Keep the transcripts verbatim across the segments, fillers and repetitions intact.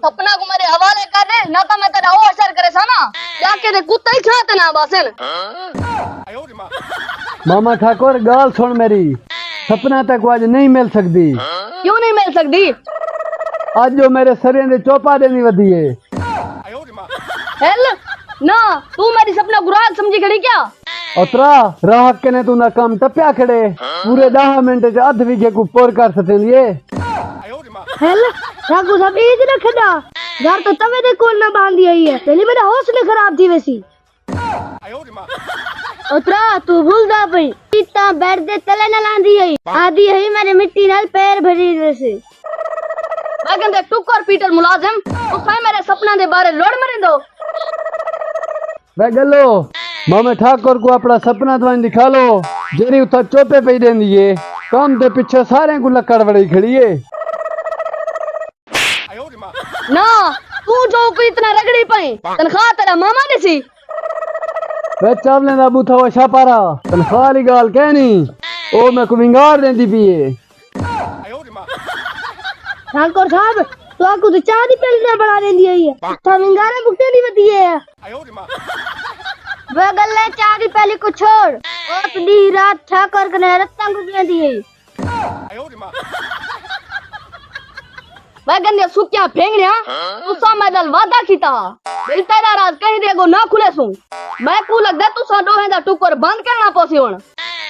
سپنا کوں میݙے حوالے کر ݙے، نہ تاں میں تیݙا او حشر کریساں نا، ڄاکے دے کتے ہی چھاں تے نہ ٻہسن۔ ماما ٹھاکر، ڳالھ سݨ میݙی، سپنا تیکوں اڄ نئیں مل سڳدی۔ کیوں نئیں مل سڳدی؟ اڄ او میݙے سریاں دے چوپا ݙیندی ودی اے۔ ہل، نہ، توں میݙی سپنا کوں راحت سمجھی کھڑیں کیا؟ او ترا، راحت کنے توں دا کم ٹپیا کھڑے، پورے ݙاہ منٹ اچ ادھ ویگھے کوں پر کر سٹیندی اے۔ ہل، ساکوں سب عید نہ کھݙا، گھر توں توے دے کول نہ ٻہندی ہئی اے، تیݙی میݙا حوصلہ خراب تھی ویسی۔ او ترا، توں بھلدا پئیں، عید تاں بیڈ دے تلے نہ لاندی ہئی، آہدی ہئی میݙے مٹی نال پیر بھری ویسے۔ ویگن دے ٹکر پیٹر ملازم، تساں میݙے سپنا دے بارے لوڑ مریندو۔ وے ڳلو، ماما ٹھاکر کوں اپݨا سپنا تاں ونڄ ݙکھا لو، جیڑھی اتھاں چوپے پئی ݙیندی اے، کم دے پچھے ساریاں کوں لکڑ وڑائی کھڑی اے۔ نہ، توں جو کوئی اتنا رگڑی پئیں، تنخواہ تیݙا ماما ݙیسی۔ وے چاولیں دا ٻوتھا وشا پارا، تنخواہ آلی ڳالھ کائنی، او میکوں ونگار ݙیندی پئی اے۔ ٹھاکر صاحب، تہاکوں تاں چاہ دی پیالی نہ بݨا ݙیندی ہئی اے، اتھاں ونگارے بکٹے دی ودی اے۔ وے ڳلے، چاہ دی پیالی کوں چھوڑ، او تاں ݙینہہ رات ٹھاکر کنے رتاں گزریندی ہئی۔ وے گندیاں سکیاں پھینگڑیاں، تساں میݙے نال وعدہ کیتا ہا، بھئی تیݙا راز کہیں دے اڳوں نہ کھلیسوں۔ میکوں لڳدا تساں ݙوہیں دا ٹکر بند کرݨا پوسی ہݨ۔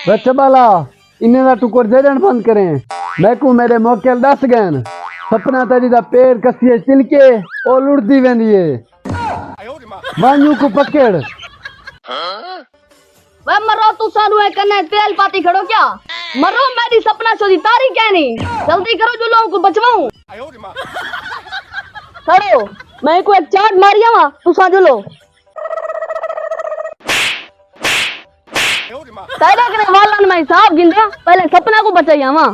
وے چٻالا، انہیں دا ٹکر جیݙݨ بند کریں، میکوں میݙے موکل ݙس ڳئن۔ سپنا تیݙی دا پیر کسیے چلکے، او لڑدی ویندی اے۔ ونڄ اونکوں پکڑ۔ وے مرو، تساں ݙوہیں کنے تیل پاتی کھڑو کیا؟ مرو، میݙی سپنا شو دی تاریخ کائنی، جلدی کرو جو لوگوں کو بچواؤں۔ کھڑو، میں کو ایک چاٹ ماری آواں، تساں جلو۔ تیݙے کنے والن میں حساب گھندیاں، پہلے سپنا کو بچائی آواں۔